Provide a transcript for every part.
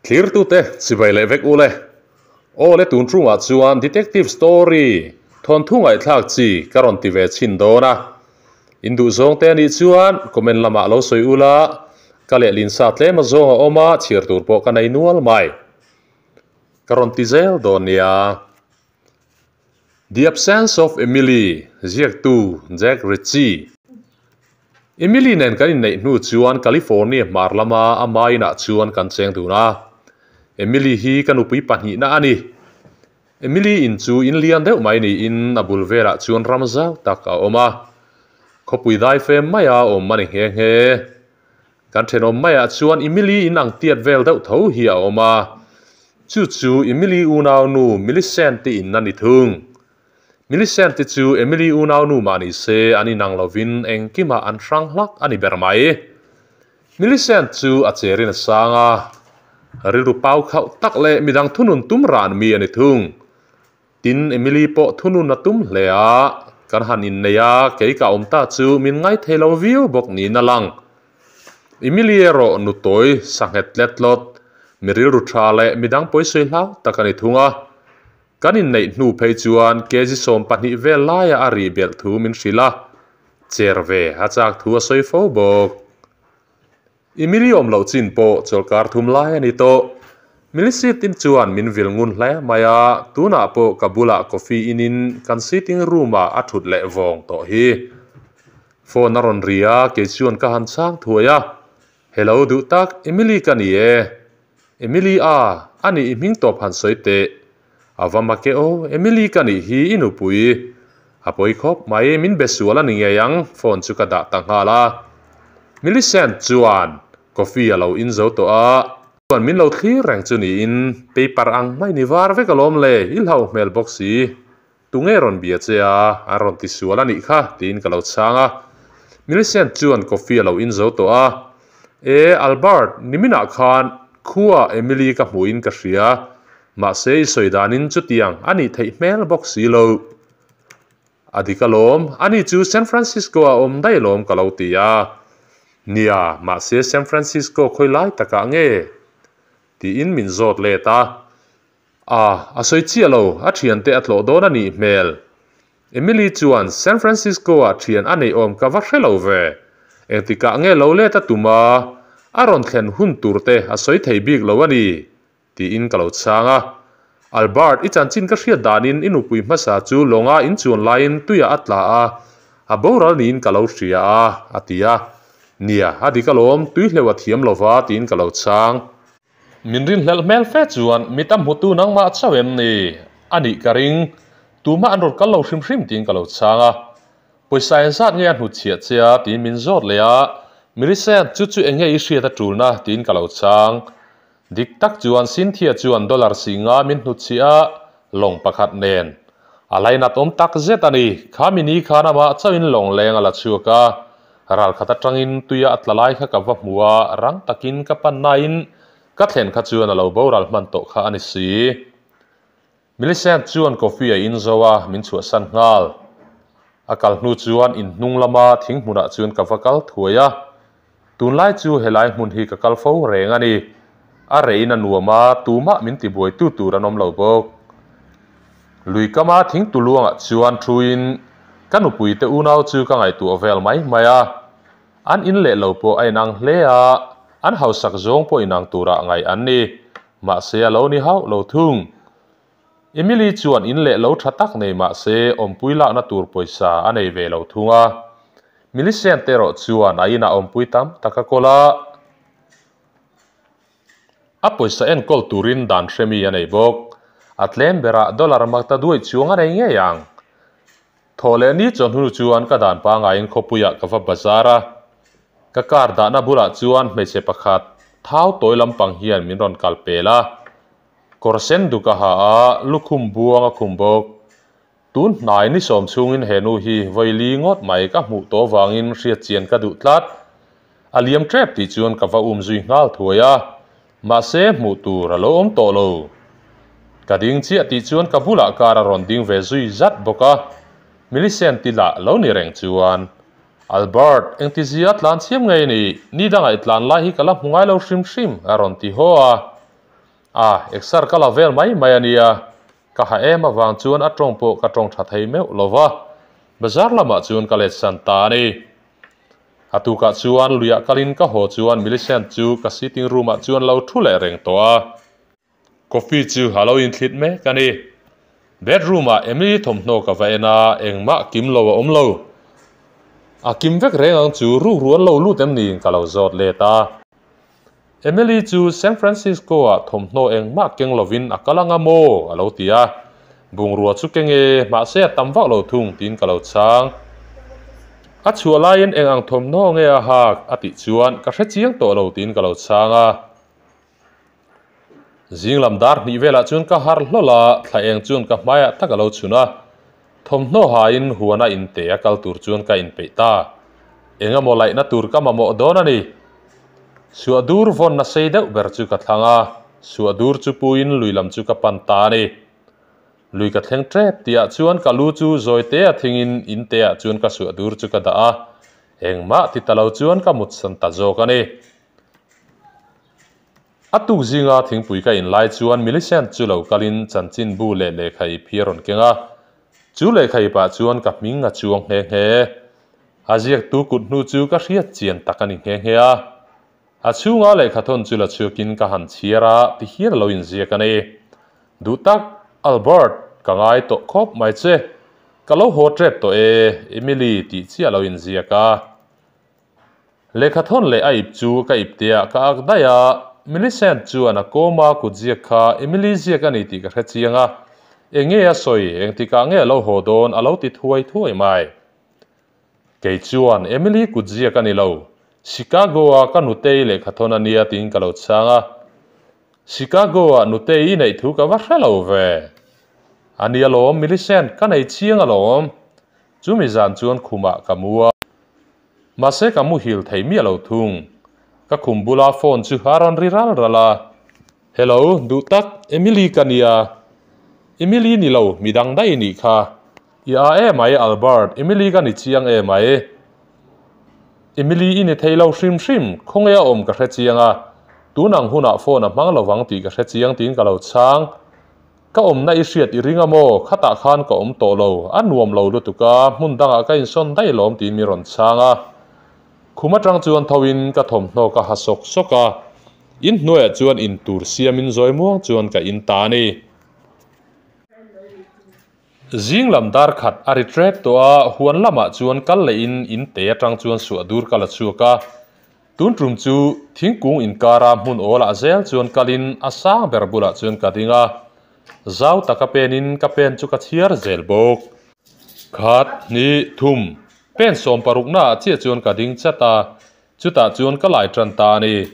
Thlirtute chibai leh vek ule. Aw le tun ṭumah chuan detective story thawnthu ngaihthlak chi ka rawn ti ve chhin dawn a. In duh zawng te anih chuan comment lamah lo sawi ula, ka lehlin sa tlem azawng a awm a, chhiar tur pawh ka nei nual mai. Ka rawn ti zel dawn nia. The Absence of Emily ziaktu Jack Ritchie. Emily nen kan inneih hnu chuan California hmar lama a mainah chuan kan cheng dun a. Emily hi ka nupui pahnihna a ni. Emily in chu in lian deuh mai niin a bul velah chuan ram zau tak a awm a. Khawpui dai fem maia awm a ni nghe nghe. Kan thenawm maiah chuan Emily in ang tiat vel deuh tho hi a awm a, chu chu Emily unaunu Millicent-i in a ni thung. Millicent-i chu Emily unaunu mah ni se an inang lovin engkimah an hrang hlak a ni ber mai. Millicent chu a cherin a sang a, rilru pau khauh tak leh midang thunun tum ran mi a ni thung. Tin, Emily pawh thunun a tum hle a, kan han innei a, kei ka awm ta chu min ngaithei lo viau bawk niin a lang. Emily erawh nu tawi sanghet tlet tlawt, mi rilru tha leh midang pawisawi hlau tak a ni thung a. Kan inneih hnu phei chuan kg 12 vel laia a rih belh thu min hrilh a, cher ve a chak thu a sawi fo bawk. Emily awm loh chin pawh chawlhkar thum lai a ni tawh. Milisit in chuan min vil ngun hle mai a, tunah pawh ka bulah coffee in in kan sitting room ah a thut leh vawng tawh hi. Phone a rawn ri a, kei chuan ka han chhang thuai a. Hello duh tak, Emily ka ni e. Emily a, a nih i hming tawp han sawi teh. A va make aw, Emily ka nih hi i nupui. A pawi khawp mai, min be sual a ni ngei ang, phone chu ka dah ta nghal a. Millicent chuan coffee a lo in zo tawh a, chuan min lo thlir reng chu niin paper ang mai ni var vek alawm le, i hlauh hmel bawk si. Tunge rawn bia che a, an rawn ti sual a nih kha tiin ka lo chhang a. Millicent chuan coffee a lo in zo tawh a, E Albert, niminah khan khua Emily ka hmuhin ka hria, mahse i sawi danin chutiang a nih theih hmel bawk si lo. A dik alawm, ani chu San Francisco a awm daih alawm ka lo ti a. Nia, mahse San Francisco khawi lai takah nge? Tiin min zawt let a. A, a sawi chiah lo, a thiante a tlawh dawn a nih hmel. Emily chuan San Francisco-ah thian a neih awm ka va hre lo ve. Engtikah nge lo let a tum a, a rawn thlen hun tur te a sawi thei bik lo a ni, tiin ka lo chhang a. Albert, i chanchin ka hriat danin i nupui hmasa chu lawnga inchuan laiin tuiah a tla a, a boral niin ka lo hria a, a ti a. Nia, a dik alawm, tui hleuh a thiam lo va, tiin ka lo chhang. Min rinhlelh hmel fe chuan mit a hmutu nangmah chauh em ni? A nih ka ring. Tumah an rawn kal lo hrim hrim tiin ka lo chhang a. Pawisa engzat nge a hnutchhiah che a? tiin min zawt leh a. Millicent, chu chu eng nge i hriat a tulna? tiin ka lo chhang. Dik tak chuan Cynthia chuan dollar singa min hnutchhiah a, lawng pakhat nen. A lainat awm tak zet a ni. Kha mini khan amah chauhin lawng leng a la chhuak a. Ral khat atangin tuia a tla lai kha ka va hmu a, rang takin ka pan nain ka thlen kha chuan a lo boral hman tawh kha a ni si. Millicent chuan coffee a in zo a, min chhuahsan nghal. A kal hnu chuan in hnung lama thing hmunah chuan ka va kal thuai a. Tunlai chu helai hmun hi ka kal fo reng a ni. A reiin a nuam a, tumah min tibuaitu tur an awm lo bawk. Lui kama thing tuluangah chuan thuin ka nupuite unau chu ka ngaihtuah vel mai mai a. An in leh lo pawh a inang hle a, an hausak zawng pawh inang turah ngaih an ni. Mahse a lo ni hauh lo thung. Emily chuan in leh lo tha tak nei mahse awmpui lakna tur pawisa a nei ve lo thung a. Millicent erawh chuan a inah awmpui tam tak a kawl a. A pawisa enkawl turin dan hremi a nei bawk. A tlem berah dollar makta duai chuang a nei ngei ang. Thawh leh ni chawhnu chuan ka dan pangaiin khawpuiah ka va bazar a. Ka car dahna bulah chuan hmeichhe pakhat thau tawi lampang hian min rawn kal pel a. Kawr sen duk a ha a, lukhum buang a khum bawk. Tun hnai ni sawm chhungin he nu hi vawi li ngawt mai ka hmuh tawh vangin hriat chian ka duh tlat. A liam tep tih chuan ka va um zui nghal thuai a, mahse hmuh tur a lo awm tawh lo. Ka ding chiah tih chuan ka bulah car a rawn ding ve zui zat bawk a, Millicent ti lah lo ni reng chuan, Albert, engtizia tlan chiam ngei ni, ni dangah i tlan lai hi ka la hmu ngai lo hrim hrim a rawn ti haw a. A, exer ka la vel mai mai a nia, ka ha em avang chuan a tawng pawh ka tawng tha thei meuh lo va, bazar lamah chuan ka let san ta a ni. A tukah chuan luiah kalin ka haw chuan Millicent chu ka sitting room ah chuan lo thu leh reng tawh a. Coffee chu a lo inthlit mek a ni. Bedroom ah Emily thawmhnaw ka va en a, engmah kim lo a awm lo. A kim vek reng ang chu rukru an lo lut em niin ka lo zawt let a. Emily chu San Francisco ah thawmhnaw engmah keng lovin a kal anga maw? a lo ti a. Bungrua chu keng e, mahse a tam vak lo thung tiin ka lo chhang. A chhuah laiin eng ang thawmhnaw nge a hak? a tih chuan ka hre chiang tawh lo tiin ka lo chhang a. Zing lam dar hnih velah chuan ka harh hlawlh a, thla eng chuan ka hmaiah tak a lo chhun a. Thawmhnaw hain huana inte a kal tur chuan ka inpeih ta. Eng emaw laihna tur ka mamawh dawn a ni. Suah dur vawnna sei deuh ber chu ka thlang a, suah dur chu puiin lui lam chu ka pan ta a ni. Lui ka thleng tep tihah chuan ka lu chu zawite a thingin inteah chuan ka suah dur chu ka dah a, engmah ti ta lo chuan ka mutsan ta zawk a ni. A tuk zinga thingpui ka in lai chuan Millicent chu lo kalin chanchinbu leh lehkha ip hi a rawn keng a. Chu lehkha ipah chuan ka hming a chuang nghe nghe. A ziaktu kut hnu chu ka hriat chian tak a ni nghe nghe a. A chhunga lehkha thawn chu la chhuakin ka han chhiar a, ti hian a lo inziak a ni. Duh tak, Albert, ka ngai tawh khawp mai che. Ka lo haw tep tawh e, Emily tih chiah a lo inziak a. Lehkha thawn leh a ip chu ka ip te ah ka ak daih a, Millicent chuan a kawma kut ziak kha Emily ziak a ni tih ka hre chiang a, eng nge a sawi, engtikah nge a lo haw dawn a lo ti thuai thuai mai. Kei chuan Emily kut ziak a ni lo, Chicago a ka nutei lehkha thawn a nia tiin ka lo chhang a. Chicago ah nutei i neih thu ka va hre lo ve. A ni alawm Millicent, ka nei chiang alawm. Chumi zan chuan khumah ka mu a. Mahse ka muhil thei miah lo thung. Ka khum bula phone chu a rawn ri ral ral a. Hello, duh tak, Emily ka nia. Emily ni lo, midang daih nih kha. I a emai Albert, Emily ka ni chiang emai. Emily i ni thei lo hrim hrim, khawnge a awm ka hre chiang a. Tun ang hunah phone a hmang lovang tih ka hre chiang tiin ka lo chhang. Ka awmna i hriat i ring a maw? Khatah khan ka awm tawh lo, a nuam lo lutuk a, hmun dangah ka insawn daih lawm tiin mi rawn chhang a. Khum atang chuan tho in ka thawmhnaw ka ha sawk sawk a, in hnuaiah chuan in tur siamin zawi muang chuan ka in ta a ni. Zing lam dar khat a ri tep tawh a, huan lamah chuan kal leh in in te atang chuan suah dur ka la chhuak a. Tun tum chu thingkung inkara hmun awlah zel chuan kalin a sang ber bulah chuan ka ding a, zau taka penin ka pen chu ka chhiar zel bawk. Khat, hnih, thum, pen sawm paruknaah chiah chuan ka ding chat a, chutah chuan ka lai tan ta a ni.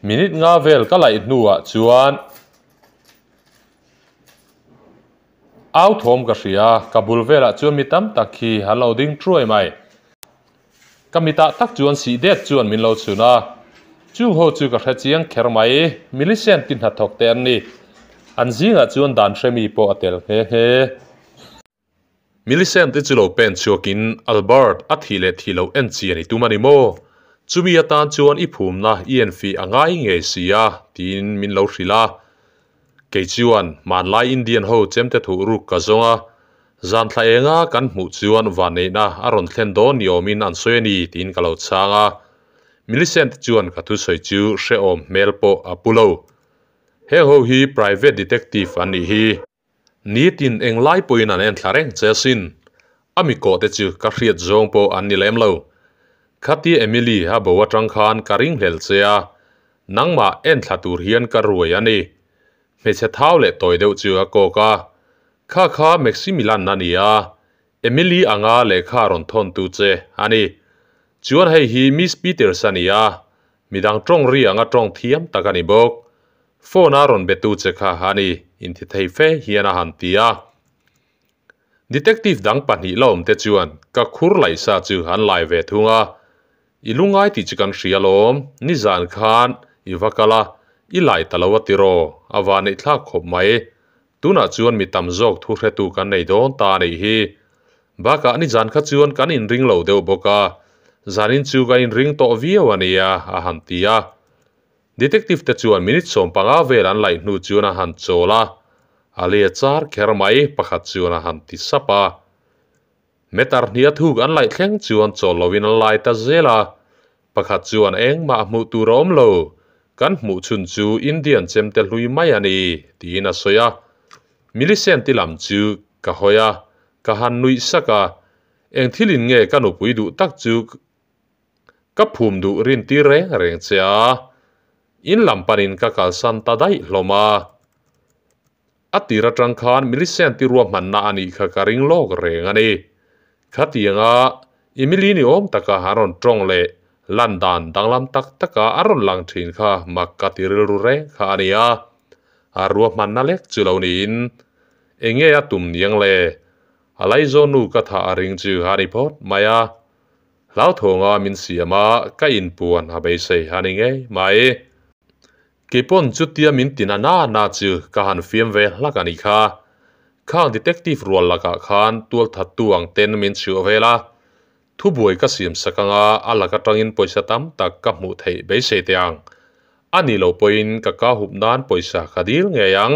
Minute nga vel ka laih hnuah chuan au thawm ka hria, ka bul velah chuan mi tam tak hi an lo ding thuai mai. Ka mitah tak chuan sih det chuan min lo chhun a, chung ho chu ka hre chiang kher mai, Millicent ti hnathawk te an ni. An zingah chuan dan hremi pawh a tel nghe nghe. Millicent te chu lo pen chhuakin Albert a thih leh thih loh en chian i tum a ni maw? Chumi atan chuan i phumna i enfih a ngai ngei si a, tiin min lo hrilh a. Kei chuan hmanlai Indian ho chemte thuh ruk ka zawng a, zan thla enga kan hmuh chuan vanneihna a rawn thlen dawn ni awmin an sawi a ni tiin ka lo chhang a. Millicent chuan ka thusawi chu hrehawm hmel pawh a pu lo. Heng ho hi private detective an nih hi. Nitin englai pawhin an en thla reng che asin. A mi kawh te chu ka hriat zawng pawh an ni lem lo. Khati Emily a bo atang khan ka ringhlel che a, nangmah en thla tur hian ka ruai a ni. Hmeichhe thau leh tawi deuh chu a kawk a. Kha kha Maximilan a ni a, Emily anga lehkha rawn thawn tu che a ni. Chuan hei hi Miss Peters a ni a, midang tawng ri anga tawng thiam tak a ni bawk. Phone a rawn be tu che kha a ni, inti thei fe hian a han ti a. Detective dang pahnih la awm te chuan ka khur laih sa chu an lai ve thung a. I lungai tih chu kan hria alawm, nizan khan i va kal a, i lai ta lo a tiraw, a va neih thlak khawp mai. Tunah chuan mi tam zawk thu hretu kan nei dawn ta a nih hi. Bakah nizan kha chuan kan inring lo deuh bawk a, zanin chu ka inring tawh viau a nia, a han ti a. Detective te chuan minute 15 vel an laih hnu chuan a han chawl a, a lei a char kher mai, pakhat chuan a han ti sap a. Meter hnih a thuk an laih thleng chuan chawl lovin an lai ta zel a, pakhat chuan engmah hmuh tur a awm lo, kan hmuh chhun chu Indian chemte hlui mai a ni, tiin a sawi a. Millicent-i lam chu ka hawi a, ka han nuih sak a, eng thilin nge ka nupui duh tak chu Ka phum duh rin tir reng reng che a, in lam panin ka kalsan ta daih hlawm a. A tir atang khan Millicent i ruahmanna a nih kha ka ring lawk reng a ni. Khatianga Emily ni awm taka an rawn tawng leh lan dan danglam tak taka a rawn lang thin kha mak ka ti rilru reng kha a ni a. A ruahmanna lek chu lo niin enge a tum niang le? A laizawn nu ka thah a ring chu a ni phawt mai a. Hlauthawng a min siam a, ka inpuan a beisei a ni ngei mai. Keipawn chutia min ti na na na chu ka han fiam ve hlak a nih kha. Khang detective rual lakah khan tualthattu ang ten min chhuah vel a, thubuai ka siam sak anga a lak atangin pawisa tam tak ka hmuh theih beisei teh ang. A nih loh pawhin ka ka hup nan pawisa ka dil ngei ang.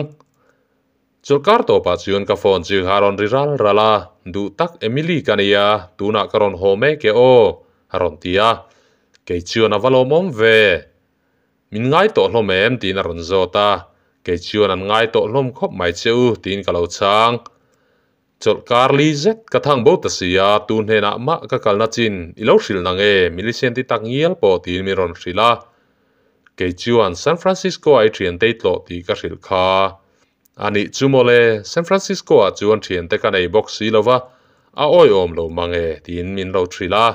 Chawlhkar tawpah chuan ka phone chu a rawn ri ral ral a, Duh tak Emily ka nei a, tunah ka rawn haw mek e aw, a rawn ti a. Kei chuan a va lawmawm ve. Min ngai tawh hlawm em? tiin a rawn zawt a. Kei chuan an ngai tawh hlawm khawp mai che u, tiin ka lo chhang. Chawlhkar li zet ka thang bo ta si a, tu hnenah mah ka kalna chin i lo hrilh nang e, Millicent-i tak ngial pawh tiin min rawn hrilh a. Kei chuan San Francisco-ah i thiante i tlawh tih ka hrilh kha. A nih chu mawle, San Francisco-ah chuan thiante ka nei bawk si lo va, a awihawm lo mang e tiin min lo hrilh a.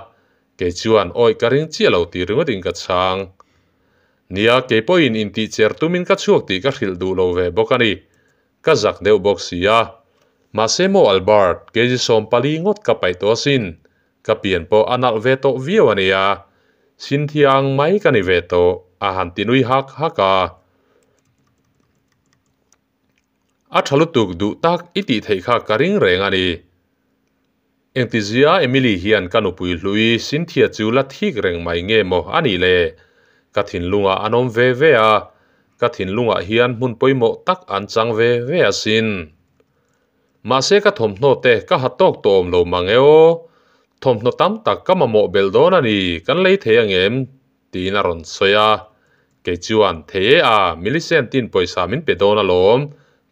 Kei chuan awih ka ring chiah lo tih ringawtin ka chhang. Nia, kei pawhin intihcher tumin ka chhuak tih ka hrilh duh lo ve bawk a ni. Ka zak deuh bawk si a. Mahse maw Albert, kg 14 ngawt ka paih tawh asin. Ka pian pawh a nalh ve tawh viau a nia. Cynthia ang mai ka ni ve tawh, a han ti nui hak hak a. A tha lutuk duh tak i tih theih kha ka ring reng a ni. Engtizia Emily hian ka nupui hlui Cynthia chu la thik reng mai nge maw a nih le? Ka thinlungah an awm ve ve a, ka thinlungah hian hmun pawimawh tak an chang ve ve asin. Mahse ka thawmhnaw te ka ha tawk tawh awm lo mang e aw. Thawmhnaw tam tak ka mamawh belh dawn a ni, kan lei thei angem? Tiin a rawn sawi a. Kei chuan, Thei e a, Millicent-in pawisa min pe dawn alawm,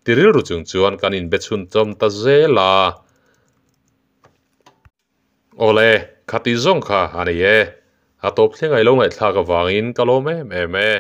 ti rilru chung chuan kan inbe chhun chawm ta zel a. Awle, khati zawng kha a ni e. A tawp thleng a i lo ngaihthlak avangin ka lawm em em e.